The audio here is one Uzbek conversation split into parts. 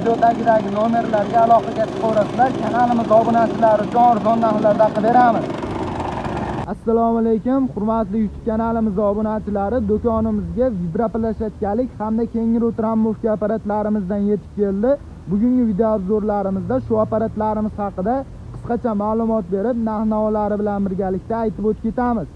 Video tagidagi nomerlarga aloqaga chiqaverasizlar. Kanalimiz obunachilari uchun arzon narxlarda qilib beramiz. Assalomu alaykum, hurmatli YouTube kanalimiz obunachilari. Do'konimizga виброплощадка lik hamda kenguru трамбовка apparatlarimizdan yetib keldi. Bugungi video обзор larimizda shu apparatlarimiz haqida qisqacha ma'lumot berib, narx-navolari bilan birgalikda aytib o'tib ketamiz.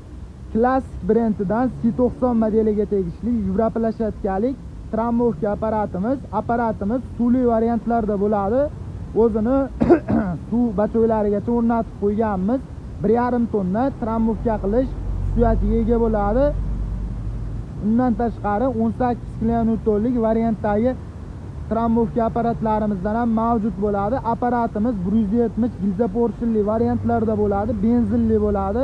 Klassik brendidan C90 modeliga tegishli виброплощадка lik трамбовка apparatimiz. Apparatimiz suvli variantlarda bo'ladi. O'zini suv бачок larigacha o'rnatib qo'yganmiz. 1,5 tonna трамбовка qilish xususiyatiga ega bo'ladi. Undan tashqari 18 kilonewtonlik variantdagi трамбовка apparatlarimizdan ham mavjud bo'ladi. Apparatimiz 170 гильзопоршень li variantlarda bo'ladi, benzinli bo'ladi.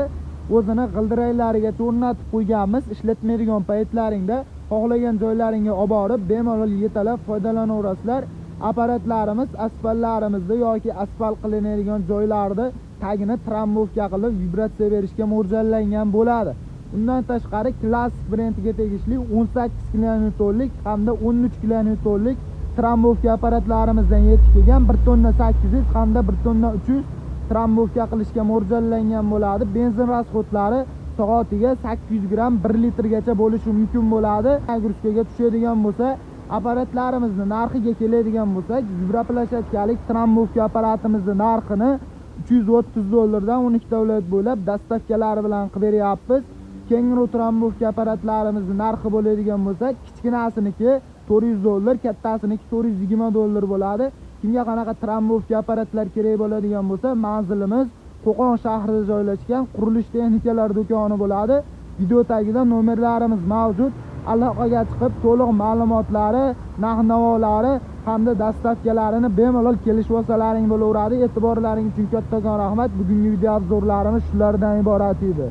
O'zini g'ildiraklarigacha o'rnatib qo'yganmiz. Ishlatmaydigan paytlaringda xohlagan joylaringga olib borib, bemalol yetalab foydalanaverasizlar. Apparatlarimiz asfaltlarimizda yoki asfalt qilinadigan joylarda tagini трамбовка qilib, vibratsiya berishga mo'ljallangan bo'ladi. Undan tashqari Klassik brendiga tegishli 18 kilonewtonlik hamda 13 kilonewtonlik трамбовка apparatlarimizdan yetib kelgan. 1 tonna 800 hamda 1 tonna 300 трамбовка qilishga mo'ljallangan bo'ladi. Benzin расход lari soatiga 800 gramm 1 litrgacha bo'lishi mumkin bo'ladi. Нагрузка ga tushadigan bo'lsa, apparatlarimizni narxiga keladigan bo'lsak, виброплощадка lik трамбовка apparatimizni narxini 330 dollardan 12 davlat bo'ylab доставка lari bilan qilib beryapmiz. Kenguru трамбовка apparatlarimizni narxi bo'ladigan bo'lsa, kichkinasiniki 400 dollar, kattasiniki 420 dollar bo'ladi. Kimga qanaqa трамбовка apparatlar kerak bo'ladigan bo'lsa, manzilimiz Qo'qon shahrida joylashgan qurilish texnikalar do'koni bo'ladi. Video tagida nomerlarimiz mavjud. Aloqaga chiqib, to'liq ma'lumotlari, narx navolari hamda доставка larini bemalol kelishib olsalaring bo'laveradi. E'tiborlaring uchun kattakon rahmat. Bugungi video обзор larimiz shulardan iborat edi.